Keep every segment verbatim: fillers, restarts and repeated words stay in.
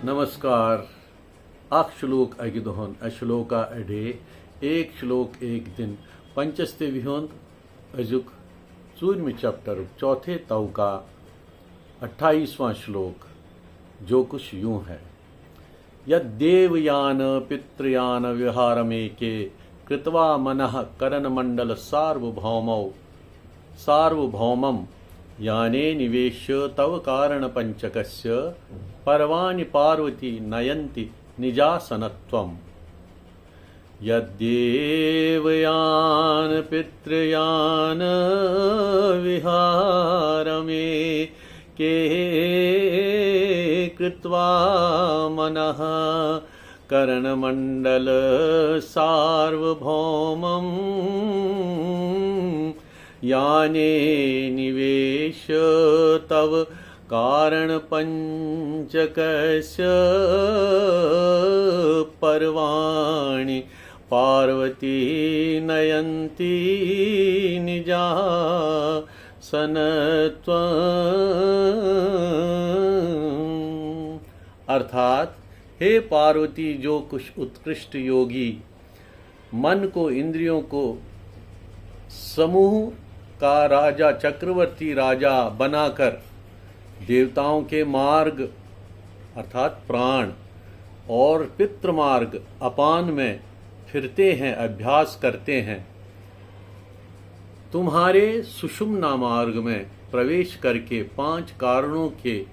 نمسکار۔ اکھ شلوک اکہِ دۄہن، اشلوکا اڈے، ایک شلوک ایک دن، پنچستوی ہُنٛد أزیُک ژوٗرمہِ چیپٹرُک چوتھے توکا، اٹھائیسواں شلوک، جو کچھ یوں ہے۔ یدیو یان پتریان وہارمیکے کرتوا منہ کرن منڈل سارو بھومو سارو بھومم یانے نویش تو کارن پنچکس پروانی پاروتی نینتی نجاسنتوم۔ یدیو یان پتریان وہارمیکے کرتوا منہ کرن منڈل سارو بھومم یانے نویش تو کارن پنچکس پروانی پاروتی نینتی نجاسنتوم۔ अर्थात, हे पार्वती, जो कुछ उत्कृष्ट योगी मन को, इंद्रियों को समूह का राजा, चक्रवर्ती राजा बनाकर देवताओं के मार्ग अर्थात प्राण और पितृमार्ग अपान में फिरते हैं, अभ्यास करते हैं, तुम्हारे सुषुम्ना मार्ग में प्रवेश करके पांच कारणों के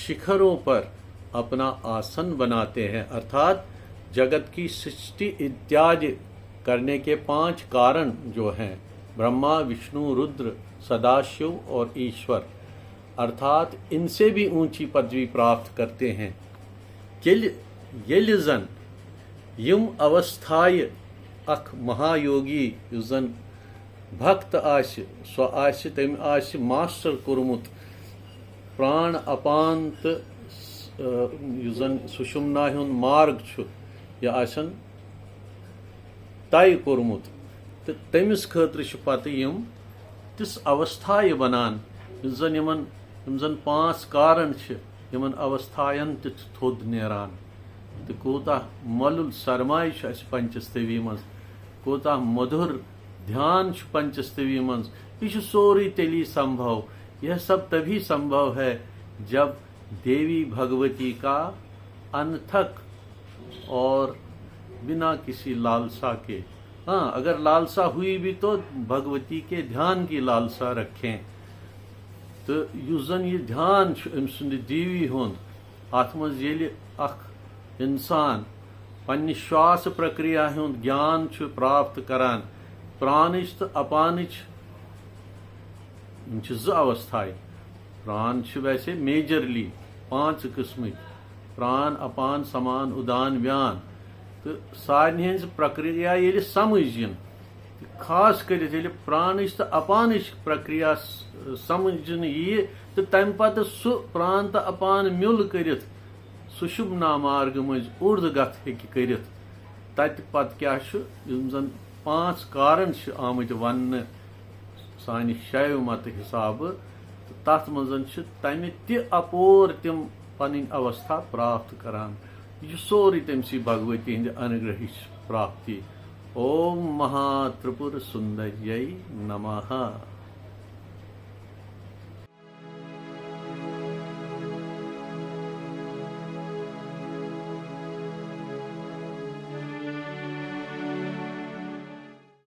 शिखरों पर अपना आसन बनाते हैं, अर्थात जगत की सृष्टि इत्यादि करने के पांच कारण जो हैं, ब्रह्मा, विष्णु, रुद्र, सदाशिव और ईश्वर, अर्थात इनसे भी ऊंची पदवी प्राप्त करते हैं। ییٚلہِ ییٚلہِ زن یِم اوستھایہِ اکھ مہایوگی یُس زن بھکت آسہِ، سُہ آسہِ، تٔمۍ آسہِ ماسٹر کوٚرمُت پران اپان تہٕ، آ، یُس زن سُشمنا ہُنٛد مارگ چھُ، یہِ آسن طے کوٚرمُت، تہٕ تٔمِس خٲطرٕ چھِ پتہٕ یِم تِژھ اوستھایہِ بنان، یُس زن یِمن، یِم زن پانٛژھ کارن چھِ، یِمن اوستھاین تہِ چھُ تھوٚد نیران۔ تہٕ کوٗتاہ مۄلُل سرمایہِ چھُ اَسہِ پنچستوی منٛز، کوٗتاہ مٔدُر دھیان چھُ پنچستوی منٛز۔ یہِ چھُ سورُے تیٚلی سمبھو، یہ سب تبھی سمبھو ہے جب دیوی بھگوتی کا انتھک اور بنا کسی لالسا کے، ہاں، اگر لالسا ہوئی بھی تو بھگوتی کے دھیان کی لالسا رکھیں۔ تہٕ یُس زن یہِ دھیان چھُ أمۍ سُنٛد دیوی ہُنٛد، اتھ منٛز ییٚلہِ اکھ انسان پننہِ شواس پرکریا ہُنٛد گیان چھُ پراپت کران، پرانٕچ تہٕ اپانٕچ، یِم چھِ زٕ اوستھایہِ۔ پران چھِ ویسے میجرلی پانٛژٕ قٕسمٕکۍ، پران، اپان، سمان، اُدان، ویان۔ تہٕ سارنٕے ہٕنٛز پرکریا ییٚلہِ سمجھ یِن، تہٕ خاص کٔرِتھ ییٚلہِ پرانٕچ تہٕ اپانٕچ پرکریا س-، سمجھنہٕ یِیہِ، تہٕ تمہِ پتہٕ سُہ پران تہٕ اپان میُل کٔرِتھ سُشمنا مارگہٕ مٔنٛزۍ اوٚرد گتھ ہیٚکہِ کٔرِتھ، تتہِ پتہٕ کیٛاہ چھُ، یِم زن پانٛژھ کارن چھِ آمٕتۍ وننہٕ سانہِ شیو متہٕ حسابہٕ، تہٕ تتھ منٛز چھِ تمہِ تہِ اپور تِم پنٕنۍ اوستھا پراپت کران۔ یہِ چھُ سورُے تٔمۍ سٕے بھگوتی ہٕنٛدِ انوگرہٕچ پراپتی۔ اوم مہا ترپُر سُندریے نمہ۔